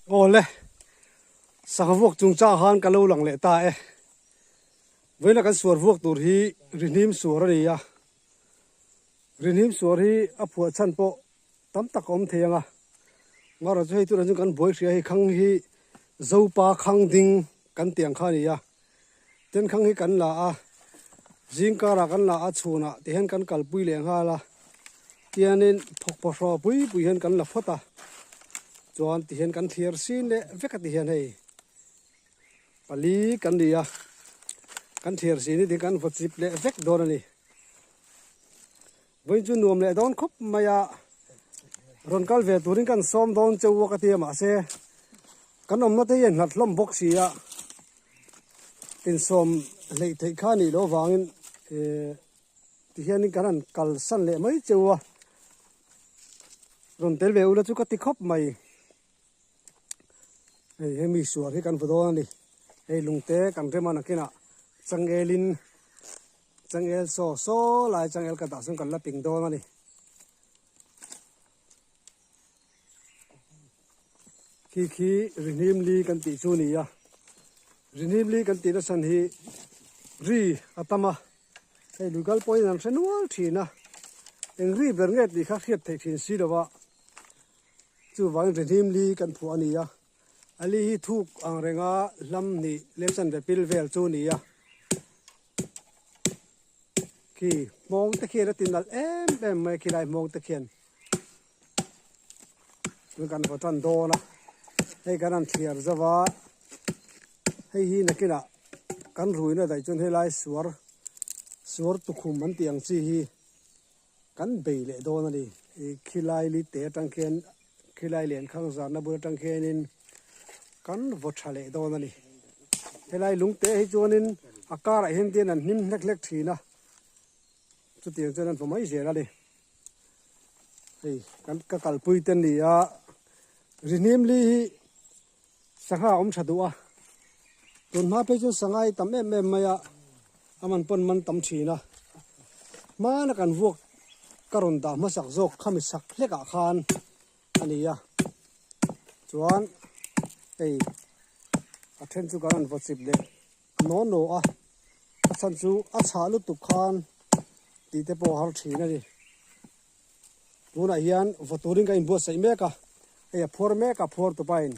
Awle, sangha vuak chungchang khan ka lo lang leh ta e. Vawiina kan suar vuak tur hi Rihnim suar a ni a. Rihnim suar hi a phuah chhan pawh tam tak a awm thei ang a. Ngarawh chu hei tunah chuan kan buai hria hei khang hi Zopa khang ding kan tih ang kha a ni a. Ten khang hi kan la a, zing karah kan la a chhunah ti hian kan kalpui leh nghal a, tianin thawk pawhraw pui pui hian kan la phawt a, chuan ti hian kan thliar sin leh vek a ti hian hei pali kan ni a, kan thliar sin hi ti kan vaw chip leh vek dawn a ni. Vawiin chu nuam leh dawn khawp mai a, rawn kal ve turin kan sawm dawn cheu a ka ti a mahse kan awmna te hi a hnat hlawm bawk si a, insawm hleih theih kha a nih loh avangin eh tihianin kan han kalsan leh mai cheu a, rawn tel ve ula chu ka ti khawp mai. Hei hemi sual hi kan va dawn a ni, hei lungte kan rem a nakinah changelin. Changel saw saw lai changel ka dah chuan kan la ping dawn a ni. Khi khi Rihnim li kan tih chu a ni a, Rihnim li kan tih na chhan hi ri a tam a, hei lui kal pawhin an hre nual thin a, eng ri ber nge tih kha hriat theih thin si lo va, chuvangin Rihnim li kan phuah a ni a. A li hi thuk ang renga hlam hnih lemchan ve pil vel chu a ni a. Khi hmawng te khian a ti nalh em em mai khilai hmawng te khian tun kan vaw tan dawn a hei kan han thliar zo va hei hi nakinah kan ruina daih chuan helai suar suar tukhum an tih ang chi hi kan bei leh dawn a ni ih khilai li te atang khian khilai lian khang zarna bul atang khianin kan vaw tha leh dawn a ni helai lung te hi chuanin a karah hian te an hnim hlek hlek thin a chutiang chuan an vaw mai zel a ni hei kan ka kalpui te ni a rihnim li hi Sangha a awm tha duh a, tun hma phei chuan sangha hi tam em em mai a, a man pawn man tam thin a, hmana kan vuak ka rawn dah hmasak zawk khami sak hlek ah khan a ni a, chuan hei a then chu kan rawn vaw chip leh naw naw a, a chhan chu a chhah lutuk khan tih te pawh a har thin a ni. Tunah hian vaw turin ka inbuatsaih mek a, hei a phuar mek a, phuar tupain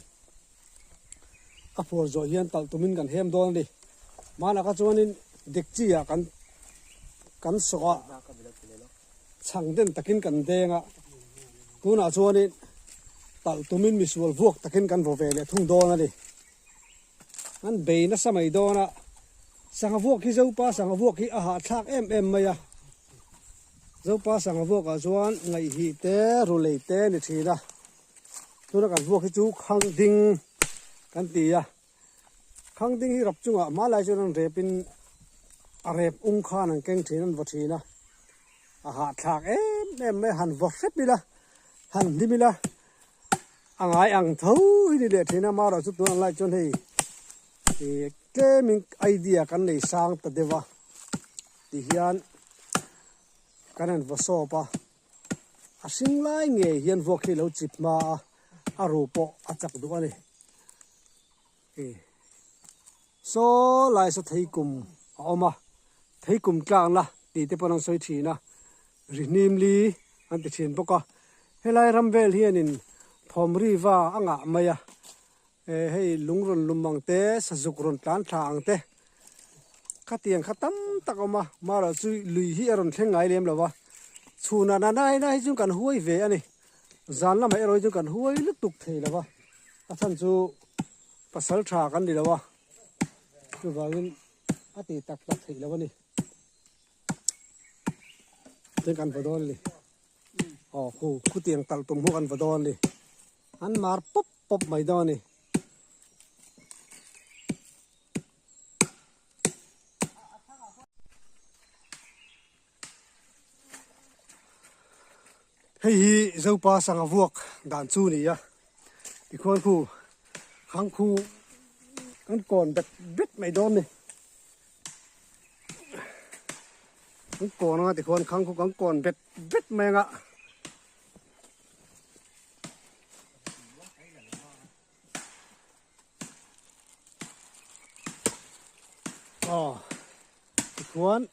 a phuar zawh hian talh tumin kan hem dawn a ni. Hmanah kha chuanin dekchi ah kan kan sawh a, chhang den takin kan deng a, tunah chuanin talh tumin misual vuak takin kan vaw ve leh thung dawn a ni. An bei nasa mai dawn a, sangha vuak hi Zopa sangha vuak hi a hahthlak em em mai a. Zopa sangha vuakah chuan ngaihhih te rulei te a ni thin a, tuna kan vuak hi chu khang ding kan ti a, khang ding hi rap chungah hmalai chuan an repin a rep ung khan an keng thin an vaw thin a, a hahthlak em em mai a, han vaw hrep ila han hlim ila a ngai ang tho hi ni leh thin a, amaherawhchu chu tunah lai chuan hei ih tlemin idea kan nei sang ta deuh a. Ti hian kan han vaw sawp a, a hring lai ngei hian vuak hi lo chip hma a, a ru pawh a chak duh a ni. Hei saw lai saw thei kum a awm a, thei kum tlakna tih te pawh an sawi thin a, ri hnim li an ti thin bawk a, helai ram vel hianin thawm ri va a ngah mai a. Eh hei lung rawn lum ang te, sazuk rawn tlan thla ang te, khatiang kha tam tak a awm a, marawh chu lui hi a rawn thleng ngai lem lo va, chhunah na nai nai hi chu kan huai ve a ni, zan lamah erawh hi chu kan huai lutuk thei lo va, a chhan chu pasal tha kan ni lo a, chuvangin a ti tak tak theih lo a ni. Tin kan va dawn a ni, aw khu khutiang talh tum hu kan va dawn a ni. An mar pawp pawp mai dawn a ni. Hei hi Zopa sangha vuak dan chu a ni a, tikhuan khu khang khu kan kawn bet bet mai dawn a ni. Kan kawn anga tikhuan khang khu kan kawn bet bet mai anga. Aw tikhuan.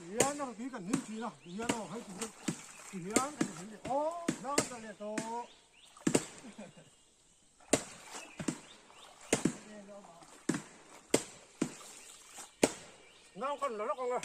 Hian a tui kan hlim thin a hian aw hei ti ti hian kan hlim leh aw nang ta leh tawh nang kan la lawk ang a.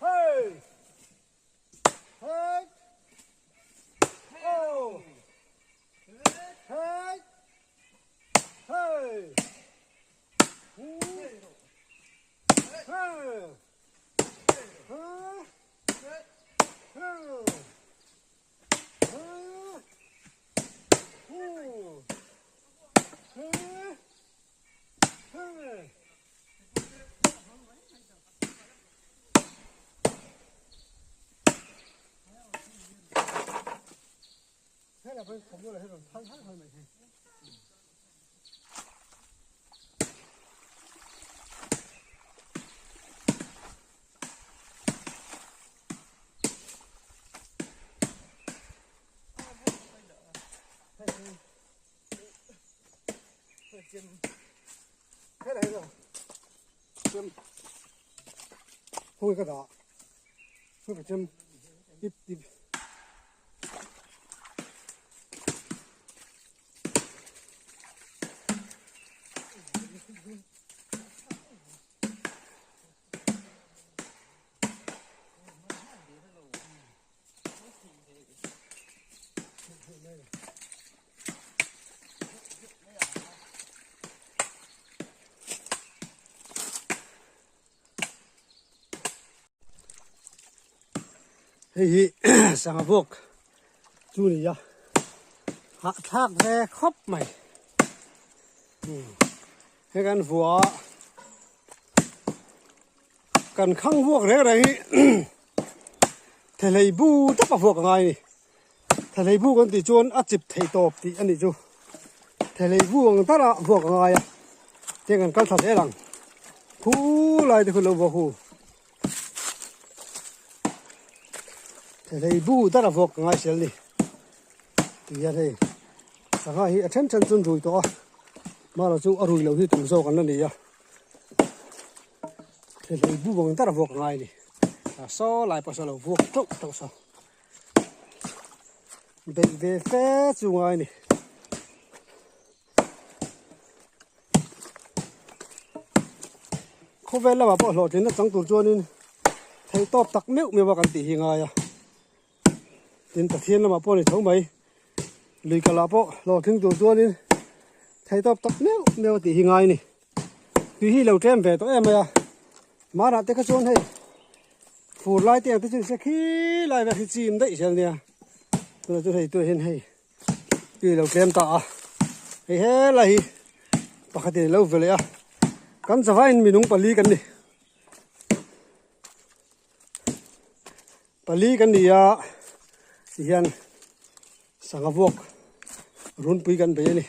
Hey! Hey! Oh! Hey! Hey! Hui ka dah hui ka chem ip ip Hei hi sangha vuak chu a ni a hahthlak ve khawp mai hei kan vua a kan khang vuak reng reng hi thelei bu tawp a vuak a ngai a ni thelei bu kan tih chuan a chip theih tawp tih a nih chu thelei bu ang tara vuak a ngai a tiang kan kal thla zel ang khu lai te khu lo vuak hu thelei bu tara vuak a ngai sel a ni ti hian hei sangha hi a then then chu an rui tawh a mahla chu a rui loh hi tam zawk an la ni a. Thilhlei bu ang ber a vuak ngai a ni a saw lai pawh saw a lo vuak teuh teuh saw beih ve fe chu ngai a ni. Khawvel lamah pawh hlawhtlinna chang tur chuanin theihtawp tak meuh meuh a kan tih hi ngai a tin Pathian lamah pawh a ni tho mai lui kal ah pawh hlawhtling tur chuanin theihtawp tak meuh meuh a tih hi ngai a ni. Tui hi lo tlem ve tawh em mai a manah te kha chuan hei fur lai te ang te chu se khi lai vel hi chim daih zel nia tunah chuan hei tunah hian hei tui lo tlem ta a hei helai hi pakhat in alo ve leh a kan zavaiin minung pali kan ni pali kan ni a tihian sangha vuak runpui kan bei a ni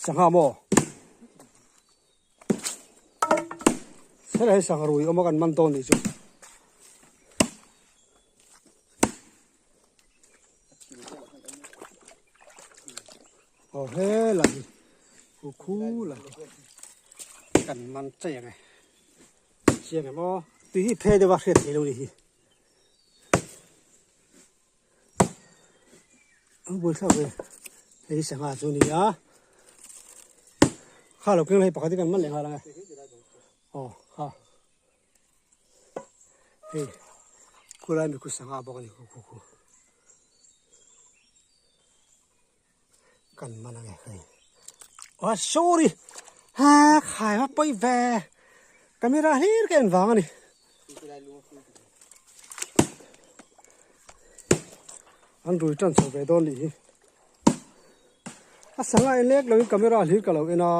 sangha maw helai hi sangha rui awm a kan man dawn nih chu aw helai hi khu khu lai kan man chei ang e chiang em aw tui hi phe deuh a hriat theih loh ni hi a bul thlak ve hei hi sangha chu a ni a kha lo keng hei pakhat hi kan man leh nghal ang e aw kha hei khulai mi khu sangha bawk a ni khu khu khu Kan man ange hei. Oh sorry. Ha khai va poi ve. Camera hlir ka en vang ani. An rui tan chho ve dawn nih hi. A sanga en lek loin camera hlir ka lo en a.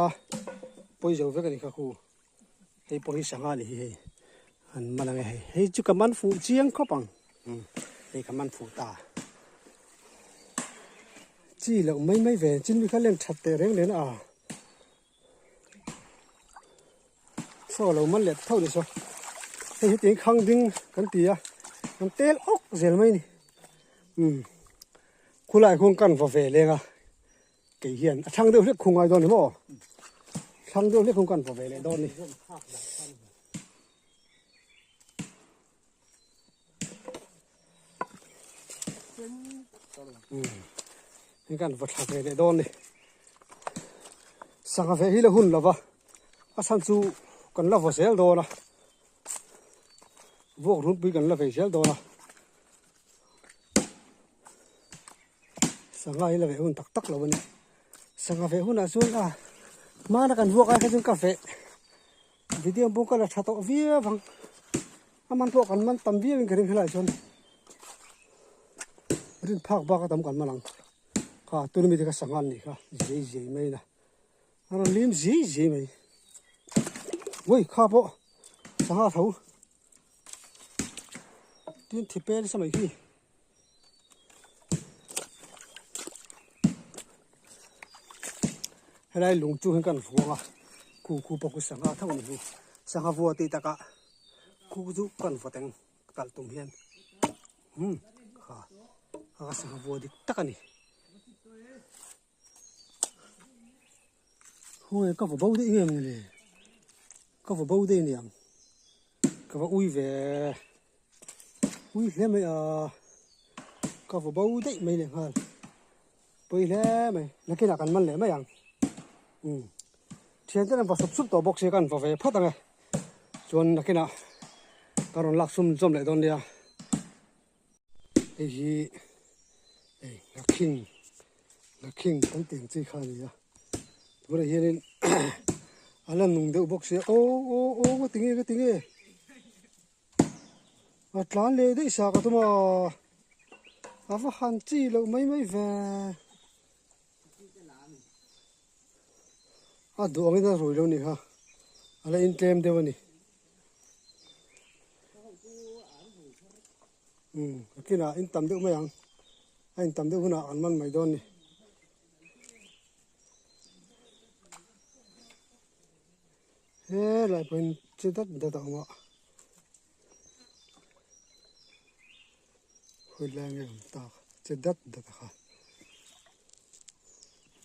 Poi zo vek ani kha khu. Hei pawh hi sangha ni hi hei. An man ange hei. Hei chu ka man fuh chiang khawp ang. Hei ka man fuh ta. Chi loh mai mai ve chin mi kha len that teh reng nen a. Saw lo man leh tho ni saw. Hei hi ting khang ding kan ti a. Kan tel awk zel mai ni. Khulai khuan kan va ve leng a. Kei hian a thlang deuh hlek khung ngai dawn ni maw? Thlang deuh hlek khung kan va ve leh dawn ni. Hei kan va thla ve leh dawn ni. Sangha ve hi la hun lova a chhan chu kan la vaw zel dawn a. Vuak runpui kan la vei zel dawn a. Sangha hi la veh hun tak tak lo a ni. Sangha veh hunah chuan a hmana kan vuak ai kha chuan ka veh video pawh ka la tha tawh viau ang. A man pawh kan man tam viau in ka ring helaiah chuan rin phak bak a tam kan man ang. Kha tuna mite kha sangha an nih kha zai zai mai na a rawn lim zai zai mai. Ui kha pawh sangha tho. Tin thi pe nasa mai khi. Helai lung chu hian kan vuang a, khu khu pawh khu sangha tho a ni hi. Sangha vua tih takah khu chu kan vaw teng talh tum hian umm kha kha sangha vua dik tak a ni. Khawnge ka va bo daih nge mawni le ka va bo daih aniang ka va ui ve ui hle mai a ka va bo daih mai leh nghal pawi hle mai nakinah kan man leh mai ang umm thian ten an va sup sup tawh bawk sia ka han va ve phawt ang e chuan nakinah ka rawn lak sum zawm leh dawn nia. Hei hi hei nghakhing nghakhing kan tih ang chi kha a ni a tunah hianin a la nung deuh bawk sia aw aw aw nga tinge nga tinge a tlan leh daih sa ka tum a a va han chi loh mai mai ve a duh angin a rui lo a ni kha a la intlem deuh a ni. Umm a kinah in tam deuh mai ang a in tam deuh hunah an man mai dawn a ni helai pawhin chi dat dat a awm a khawi lai nge awm tak chi dat dat a kha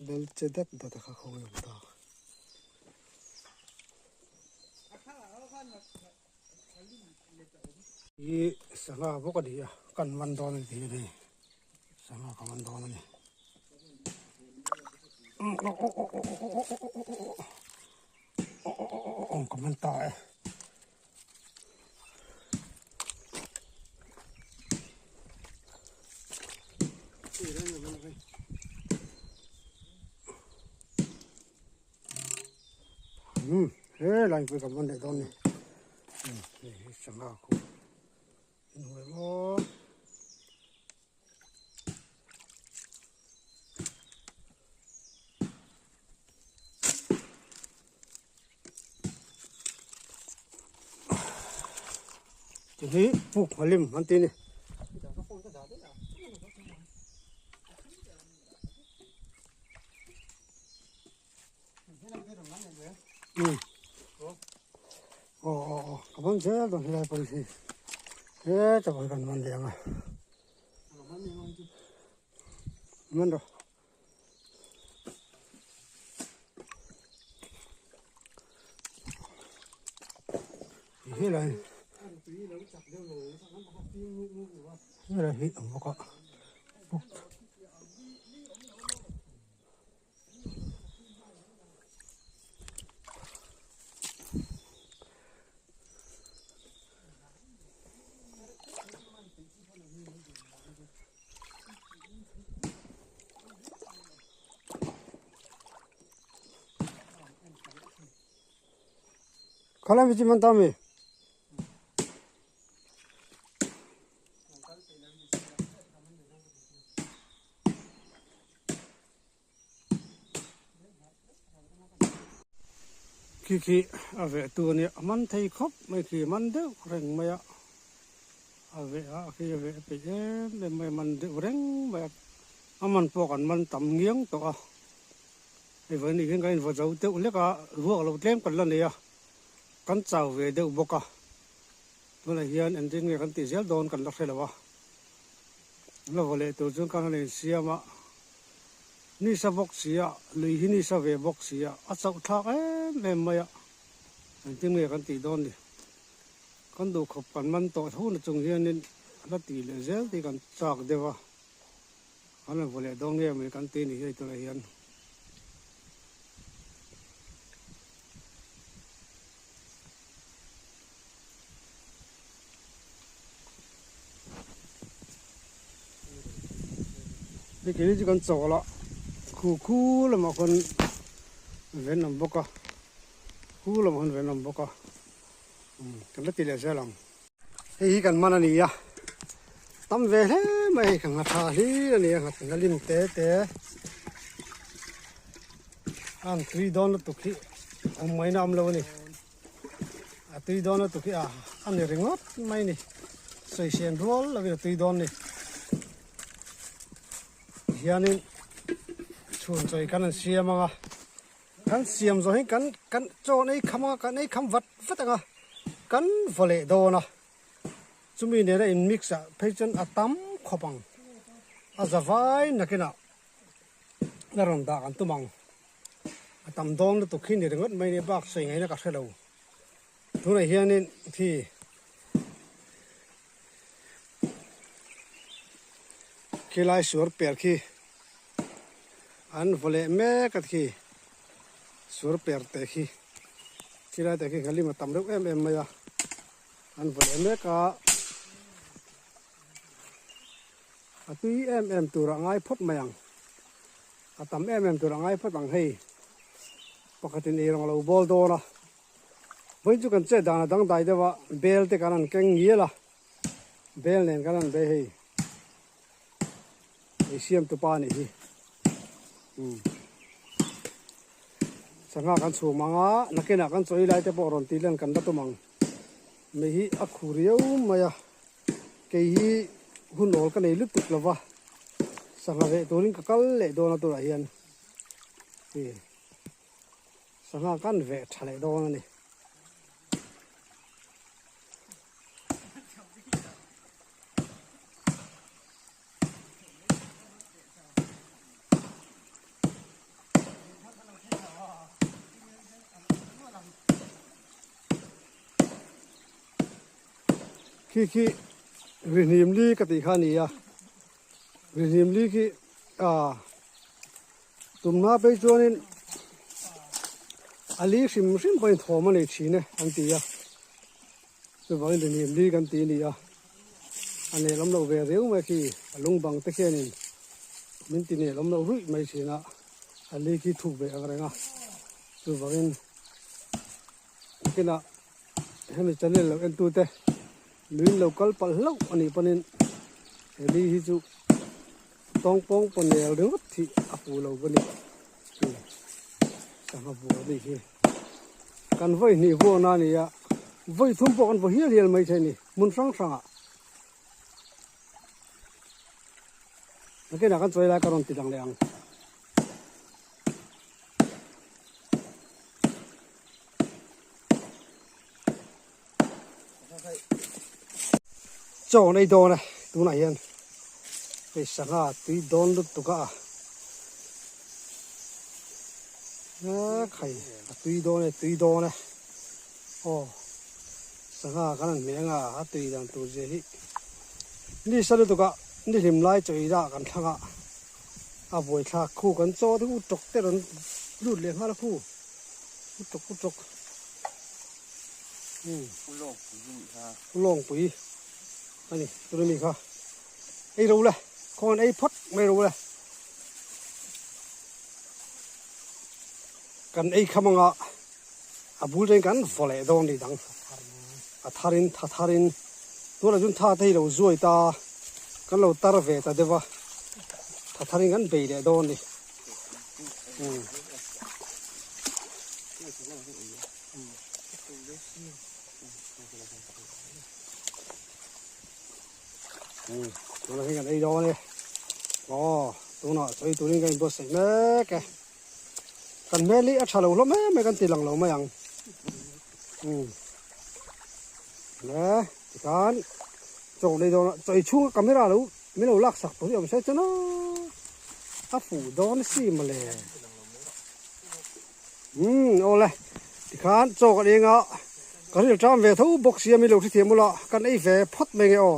bel chi dat dat a kha khawi awm tak. Hi sangha bawk a ni a kan man dawn a ni tih hi sangha ka man dawn a ni aw ka man ta e. Umm he lai pawh ka man leh dawn ni umm hei hi sangha khu in hmu em aw ti hi puk hmalim an ti a ni. Aw aw aw ka man zel dawn helai pawh hi heta pawh hi kan man leh ang a man rawh helai helai hi a awm bawk a. Khalai mi chi man ta mi. Khi khi a veh tu a nia a man thei khawp mai khi a man deuh reng mai a a veh a khi a veh peih em em mai a man deuh reng mai a a man pawh kan man tam ngiang tawh a hei vawiin ah hian kan invaw zo deuh hlek a ruak lo tlem kan la nei a kan chau ve deuh bawk a tunah hian engtin nge kan tih zel dawn kan la hre lo a. La vaw leh tur chuan kan han insiam a, ni sa bawk si a, lui hi ni sa ve bawk si a, a chauh thlak em em mai a, engtin nge kan tih dawn ni? Kan duhkhawp kan man tawh tho na chung hianin la tih leh zel tih kan chak deuh a, kan han vaw leh dawn nge mai kan ti ni hei tunah hian. Hei kei chu kan chawl a khu khu lamah khawn ven awm bawk a khu lamah khawn ven awm bawk a umm kan la ti leh zel ang. Hei hi kan man a ni a tam ve hle mai hei ka nghatha hlir a ni a nghat na lim te te a han tui dawn lutuk hi awm mai na awm lo a ni. A tui dawn lutuk hi a a ni ringawt mai a ni. Sawi sen rual lovin a tui dawn ni. Hianin chhun chawi kan an siam ang a, kan siam zawh hian kan kan chaw an ei kham ang a, kan ei kham vat vat ang a, kan vaw leh dawn a. Chumi nena in mix ah phei chuan a tam khawp ang. A za vai nakinah la rawn dah kan tum ang. A tam dawn lutuk hi ni ringawt mai ni bak sawi ngaihna ka hre lo. Tunah hianin khi khilai suar per khi an vaw leh mek a khi suar per te khi khilai te khi nghalim a tam reuh em em mai a an vaw leh mek a a tui em em tur a ngai phawt mai ang a tam em em tur a ngai phawt ang hei pakhatin eirawng a lo bawl dawn a. Vawiin chu kan chet dan a dangdai deuh a, bel te kan han keng ngial a, bel nen kan han bei hei, ei siam tu pa anih hi, umm sangha kan chhum ang a, nakinah kan chawi lai te pawh rawn tih lan kan la tum ang, mei hi a khu riau mai a, kei hi hun awl ka nei lutuk lo va, sangha veh turin ka kal leh dawn a tunah hian, ih. Sangha kan veh tha leh dawn a ni. Khi khi rihnim li ka tih kha a ni a, rihnim li khi ah. Tumna phei chuanin a li hrim hrim pawhin thawm a nei thin e an ti a, chuvangin rihnim li kan ti a ni a, a nelawm loh ve riau mai khi a lung bang te khianin min ti nelawm loh ruih mai thin a, a li khi thuk ve ang reng a, chuvangin nakinah hemi channel lo entute lui in lo kal palh hlauh a nih pawhin he li hi chu. Tawng pawng paw nel ringawt hi a fu lo va ni chu sangha vuah a nih hi. Kan vawi hnih vuahna a ni a, vawi thum pawh kan vaw hial hial mai thei a ni hmun hrang hrangah. Nakinah kan chawi lai ka rawn ti dang leh ang. Chaw an ei dawn e tunah hian hei sangha tui dawn lutuk a khai a tui dawn e tui dawn e aw sangha kan han hmeh anga a tui dan tur zia hi ni sa lutuk a ni hlim lai chaw ei dah kan thlang a a buaithlak khu kan chaw te u tawk te rawn lut leh nghal a khu u tawk u tawk. Ulawngpui a ni tuna mi kha ei ro le khawn ei phawt mai ro le kan ei kham anga a bul chen kan vaw leh dawn ni dang a tharin tha tharin tunah chuan tha te hi lo zuai ta kan lo tar ve ta deuh a tha tharin kan bei leh dawn ni. Tunah hian kan ei dawn e. Aw, tunah chawi turin kan inbuatsaih mek e. Kan hmel hi a tha lo hlawm em mai kan ti lang lo mai ang. Le, tikhan chaw nei dawn a, chawi chhunga camera lo min lo lak sak tur hi awm se chuan a fuh dawn si mawle. Umm awle tikhan chaw kan eng a ka rilṭam ve tho bawk si a mi lo hrethiam ula kan ei ve phawt mai nge aw.